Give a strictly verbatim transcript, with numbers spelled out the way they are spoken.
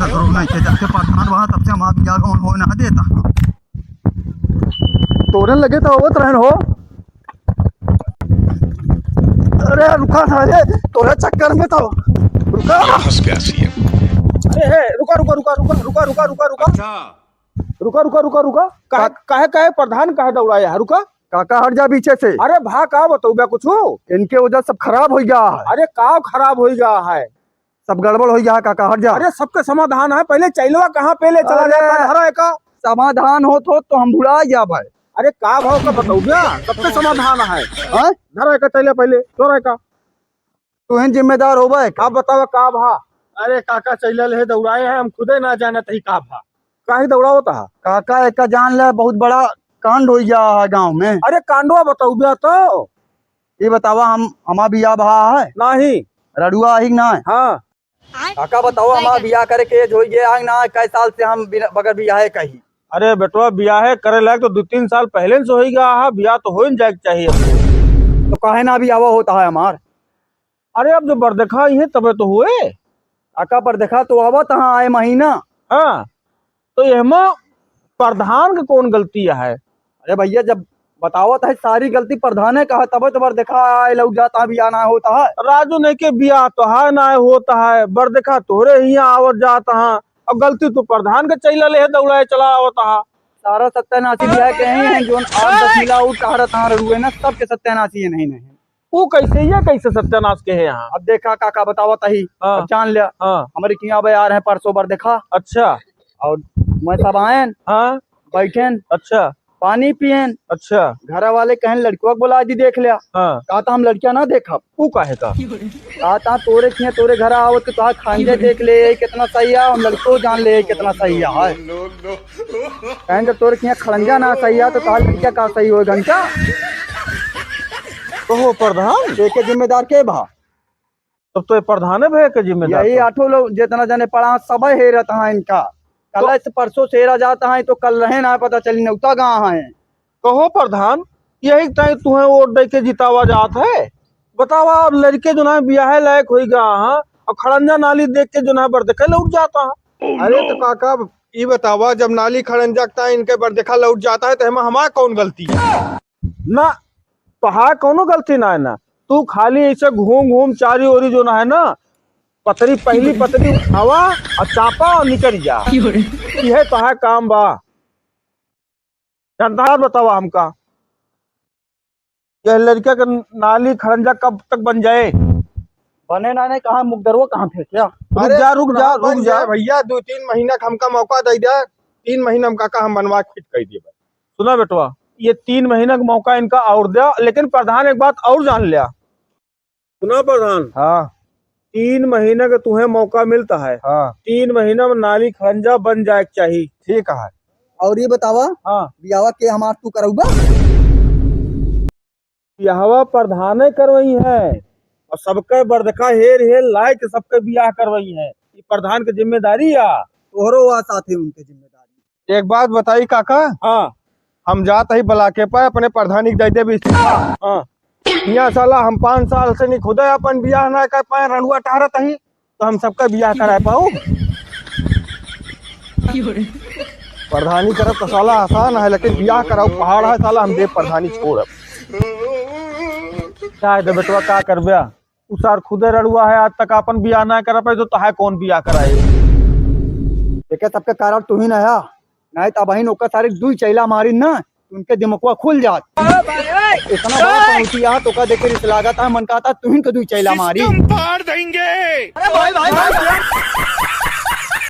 करो नहीं के, जब से प्रधान वहाँ, तब से हमार बियाह होन हो ना देता। तोरे लगे तो आवत रहन हो। अरे रुका सारे, तोरे चक्कर में तो रुका। फंस गया सीएम। अरे हे, रुका, रुका, रुका। अच्छा। रुका, रुका, रुका, रुका। काहे, का- काहे, काहे प्रधान काहे दौड़ाया है? रुका। काका हट जा पीछे से। अरे भा, का बतौबे कुछ? इनके वजह सब खराब होइ गया है। अरे का खराब होइ गया है? सब गड़बड़ होइ गया है काका, हट जा। अरे सबके समाधान है, पहले चैलवा कहाँ पे ले चला अरे जाता, धरा है का? समाधान होत होत तो हम भुला गया भाई। अरे का भाव का बतौबे, सबके समाधान है। हाँ? धरा है का चैला पहले, धरा है का? तुहिन जिम्मेदार होबे। अब बतावा का भा? अरे काका चैला ले दौड़ाए हैं, हम खुदे ना जानत ही का भा। काहे दौड़ावत हा? काका एका जान ले, बहुत बड़ा कांड होइ गया है गाँव में। अरे कांडवा बतौबे तो। ये बतावा हम, हमार बियाह भा है? नहीं। रड़ुआ आही कि ना? हाँ। काका बतावा हमार बियाह करे के एज होइ गया है कि ना? इक्कीस साल से हम बिना, बगैर बियाहे कही। अरे बेटवा बियाहे करे लायक तो दो तीन साल पहले से होइ गया है, बियाह तो होइ न जाए के चाहिए। तो काहे ना बियाह होता है हमार? अरे, अब जो बरदेखा आई है, तबे तो हुए। काका, बरदेखा तो आवत हाँ आए महीना। हाँ, तो एहमा प्रधान के कौन गलती है? अरे भैया, जब बतावत है सारी गलती प्रधाने का है, तबे तो बरदेखा आए लौट जाता है, बियाह ना होता है। राजू नहीं के बियाह तो है ना होता है, बरदेखा तोहरे हियाँ आवत जात हाँ, और गलती तो प्रधान के चैला ले दौड़ाए चला आवत हाँ। सारा सत्यानाशी बियाह के ही हैं, जोन आठ दस मिला उ टहरत हाँ रहुए ना, सबके सत्यानाशी है नहीं, नहीं। ऊ कैसे, ये कैसे सत्यानाश के है यहाँ? अब देखा काका बतावत ही, हाँ। अब जान लिया। हाँ। हमरे किहाँ अबे आ रहे परसों बरदेखा। अच्छा। और मैं सब आयन। हाँ। बैठेन। अच्छा। पानी पियन। अच्छा। घर वाले कहन लड़कियों को बुला दी देख लिया। हाँ। कहा था हम लड़कियां ना देखब। ऊ काहे का? कहा था तोरे किहाँ तोरे घर आवत के तोहार खड़ंजा देख ले, कितना सही है, हम लड़कियों जान ले, कितना सही है। कहें जब तोरे किहाँ खड़ंजा ना सही है, तो तोहार लड़किया का सही होए घंटा? कहो प्रधान। तो एके जिम्मेदार के भा? तब तो ये प्रधाने भे के जिम्मेदार यही बा। आठों लोग जितना जने पड़ा, सब हेरत हाँ इनका। कल तो से परसों से हेरा जाता है, तो कल रहे ना पता चली नौता कहाँ है। कहो प्रधान, यही ताई तुहें वोट दे के जितावा जात है। बतावा, अब लड़के जो ना बियाहे लायक होई गा हाँ, और खड़ंजा नाली देख के जो ना बरदेखे लौट जाता है। अरे तो काका, ई बतावा, जब नाली खड़ंजा के ताई इनके बरदेखा लौट जाता है, तो एमा हमार कौन गलती है? ना, तोहार कौनो गलती ना है ना। तू खाली ऐसे घूम घूम चारी ओरी जो ना है ना, पतरी पहली पतरी उठावा और चापा और निकल जा। यह तोहार काम बा। जानता है, बतावा हमका, यह लड़का के नाली खड़ंजा कब तक बन जाए? बने ना, नहीं, कहाँ मुकदरवा कहाँ फेंक क्या? रुक अरे, जा, रुक जा, कहाँ रुक बन जा। जाए भैया, दो तीन महीना का हमका मौका दे दे, तीन महीना में काका हम बनवा के फिट कर दिए भाई। सुना बेटवा, ये तीन महीना का मौका इनका और दे, लेकिन प्रधान एक बात और जान लिया। सुना प्रधान, हाँ। तीन महीना का तुम्हें मौका मिलता है। हाँ। तीन महीना में नाली खड़ंजा बन जाए के चाहिए। ठीक है। और ये बतावा, हाँ। बियावा के हमार तू करौबा? बियाहवा प्रधाने करवई है और सबके बरदखा हेर हेर लाए के सबके बियाह करवई है। ये प्रधान के जिम्मेदारी आ। तोहरो हुआ साथे उनके जिम्मेदारी। एक बात बताई काका, हाँ। हम जात ही बलाके पे अपने प्रधानी के दे देब इस्तीफा। हाँ। यहाँ साला हम पाँच साल से नहीं खुदे अपन बियाह ना कर पाए, रंडुआ टहरत ही, तो हम सबका बियाह कराए पाऊ? प्रधानी करब तो साला आसान है, लेकिन बियाह कराऊ पहाड़ है साला, हम देब प्रधानी छोड़ब। जाए दे बेटवा, का करबे? उ सार खुदे रड़ुआ है, आज तक अपन बियाह ना करा पाए, तो तहाय कौन बियाह कराए? एके सबके कारण तू ही ना है, नहीं तो अबहिन ओकर सारे दुई चैला मारी ना, उनके दिमकवा खुल जात। इतना बड़ा पनौती आ, तो का देखे रिस लागत है, मन कहता तू ही के दुई चैला मारी। सिस्टम फाड़ देंगे। अरे भाई, भाई, भाई।